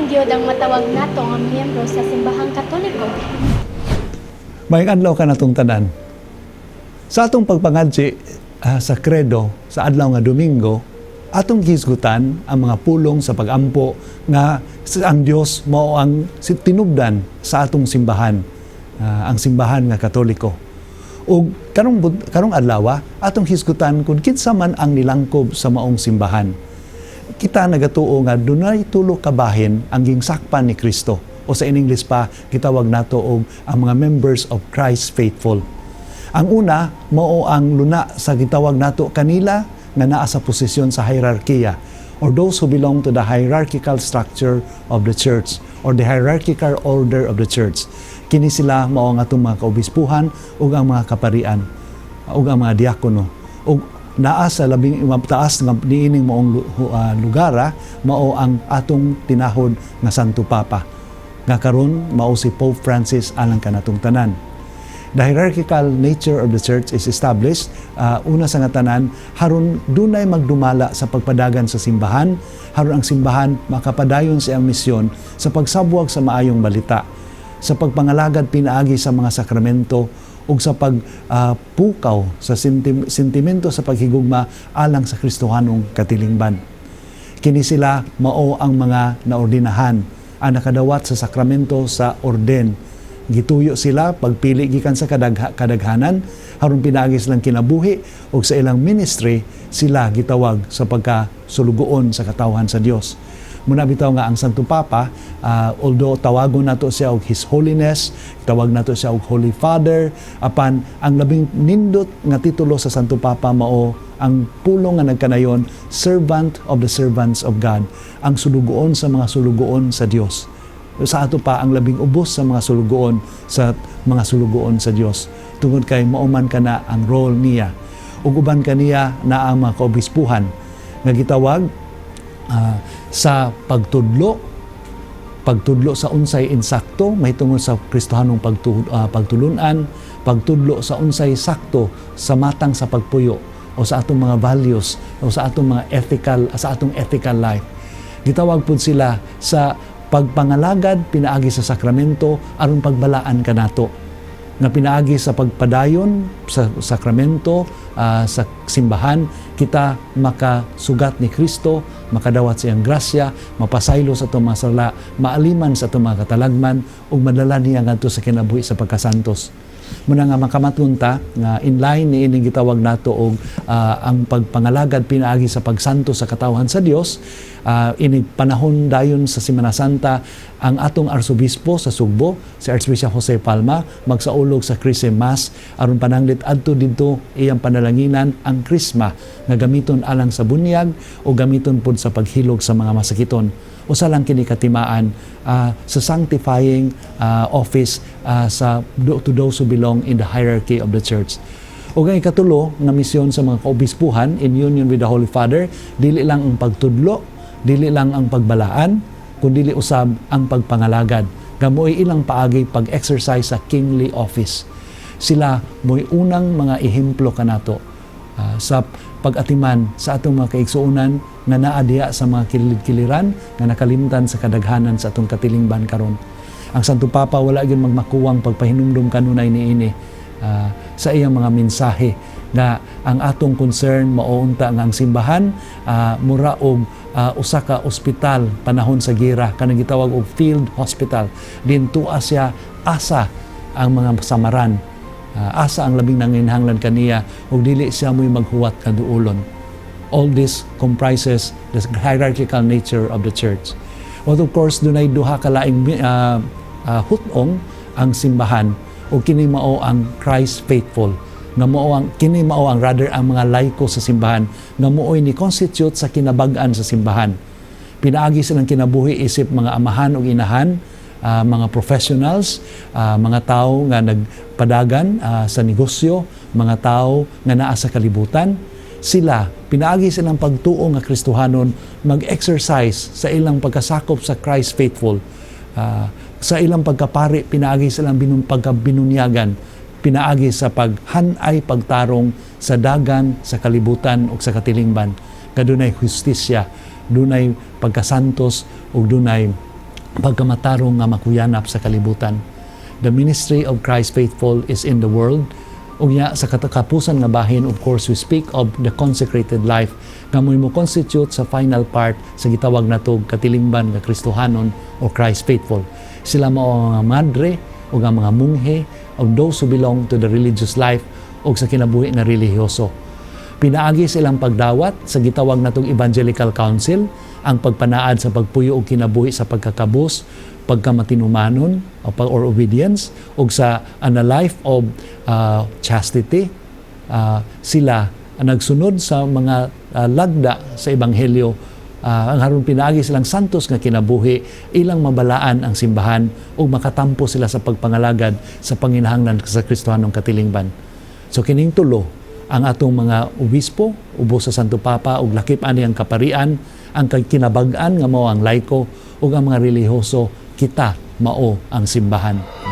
man gyud ang matawag nato nga miyembro sa Simbahang Katoliko? Maayong adlaw kanatong tanan. Sa atong pagpangadji sa credo sa adlaw nga Domingo, atong gihisgutan ang mga pulong sa pagampo nga ang Dios mao ang tinubdan sa atong simbahan, ang simbahan nga Katoliko. Ug karong adlaw, atong hisgutan kung kinsa man ang nilangkob sa maong simbahan. Kita nagatuo nga dunay tulo ka bahin ang gingsakpan ni Kristo, o sa in English pa gitawag nato og ang mga members of Christ faithful. Ang una mao ang luna sa gitawag nato kanila nga naa sa posisyon sa hierarkiya, or those who belong to the hierarchical structure of the church or the hierarchical order of the church. Kini sila mao ang atong mga kaobispuhan ug ang mga kaparian ug ang mga diakono. Ug naa sa labing mataas nga niining maong lugara mao ang atong tinahod nga Santo Papa nga karon mao si Pope Francis alang kanatong tanan. The hierarchical nature of the church is established una sa nga tanan haron dunay magdumala sa pagpadagan sa simbahan, haron ang simbahan makapadayon sa iyang misyon sa pagsabwag sa maayong balita, sa pagpangalagad pinaagi sa mga sakramento ug sa pagpukaw sa sentimento sa paghigugma alang sa Kristohanong katilingban. Kini sila mao ang mga naordinahan, ang nakadawat sa sakramento sa orden. Gituyo sila pagpili gikan sa kadaghanan haron pinaagi silang kinabuhi ug sa ilang ministry sila gitawag sa pagka sulugoon sa katawhan sa Dios. Muna bitaw nga ang Santo Papa, although tawagon nato siya og His Holiness, tawag nato siya og Holy Father, apan ang labing nindot nga titulo sa Santo Papa mao ang pulong nga nagkanayon, "Servant of the servants of God," ang sulugoon sa mga sulugoon sa Dios. Sa ato pa, ang labing ubos sa mga sulugoon sa mga sulugoon sa Dios, tungod kay mao man kana ang role niya. Ug uban kaniya na ang mga kaobispuhan nga gitawag sa pagtudlo, pagtudlo sa unsay insakto mahitungod sa Kristohanong pagtulunan, pagtudlo sa unsay sakto sa matang sa pagpuyo o sa atong mga values o sa atong mga ethical, sa atong ethical life. Gitawag pud sila sa pagpangalagad pinaagi sa sakramento aron pagbalaan kanato, nga pinaagi sa pagpadayon sa sakramento sa simbahan, kita makasugat ni Kristo, makadawat sa iyang grasya, mapasaylo sa atong mga sala, maaliman sa atong mga katalagman ug madala niya ngadto sa kinabuhi sa pagkasantos. Muna nga makamaton ta nga in line ni ining gitawag nato og ang pagpangalagad pinaagi sa pagsanto sa katawhan sa Dios, inig panahon dayon sa Semana Santa, ang atong arsobispo sa Sugbo, si Archbishop Jose Palma, magsaulog sa Chrism Mass aron pananglit adto didto iyang panalanginan ang krisma nga gamiton alang sa bunyag o gamiton pod sa paghilog sa mga masakiton. Usa lang kini katimaan sa sanctifying office sa to those who belong in the hierarchy of the church. Ug ang ikatulo nga misyon sa mga kaobispuhan in union with the Holy Father, dili lang ang pagtudlo, dili lang ang pagbalaan, kundi usab ang pagpangalagad. Nga mo'y ilang paagi pag-exercise sa kingly office. Sila mo'y unang mga ehemplo kanato sa pag-atiman sa atong mga kaigsuonan nga naa diha sa mga kilid-kiliran nga nakalimtan sa kadaghanan sa atong katilingban karon. Ang Santo Papa wala gyud magmakuwang pagpahinumdum kanunay niini sa iyang mga mensahe nga ang atong concern mao unta nga ang simbahan mura og usa ka ospital panahon sa gira, kanang gitawag og field hospital. Dintua siya asa ang mga samaran, asa ang labing nanginhanglan kaniya, ug dili siya mo'y maghuwat kaduolon. All this comprises the hierarchical nature of the church. But of course, dunay duha ka laing hutong ang simbahan, ug kini mao ang Christ faithful nga mao ang kini mao ang rather ang mga laiko sa simbahan nga mooy ni constitute sa kinabag-an sa simbahan pinaagi silang kinabuhi isip mga amahan ug inahan, mga professionals, mga tao nga nagpadagan sa negosyo, mga tao nga naa sa kalibutan. Sila pinaagi silang pagtuo nga Kristohanon, mag-exercise sa ilang pagkasakop sa Christ faithful, sa ilang pagkapari pinaagi sa ilang pagkabinunyagan, pinaagi sa paghanay, pagtarong sa dagan sa kalibutan ug sa katilingban nga dunay hustisya, dunay pagkasantos ug dunay pagkamatarong nga makuyanap sa kalibutan. The ministry of Christ faithful is in the world. Unya sa katapusan nga bahin, of course, we speak of the consecrated life nga mo'y mo constitute sa final part sa gitawag nato katilingban nga Kristohanon o Christ faithful. Sila mao ang mga madre o ang mga munghe of those who belong to the religious life o sa kinabuhi nga relihiyoso. Pinaagi silang pagdawat sa gitawag natong Evangelical Council, ang pagpanaad sa pagpuyo og kinabuhi sa pagkakabus, pagkamatinumanon or obedience, ug sa an a life of chastity. Sila ang nagsunod sa mga lagda sa ebanghelyo, ang aron pinaagi silang santos nga kinabuhi, ilang mabalaan ang simbahan ug makatampo sila sa pagpangalagad sa panginahanglan sa Kristohanong katilingban. So kining tulo, ang atong mga obispo ubos sa Santo Papa ug lakip ani ang kaparian, ang kinabag-an nga mao ang laiko, ug ang mga relihiyoso, kita mao ang simbahan.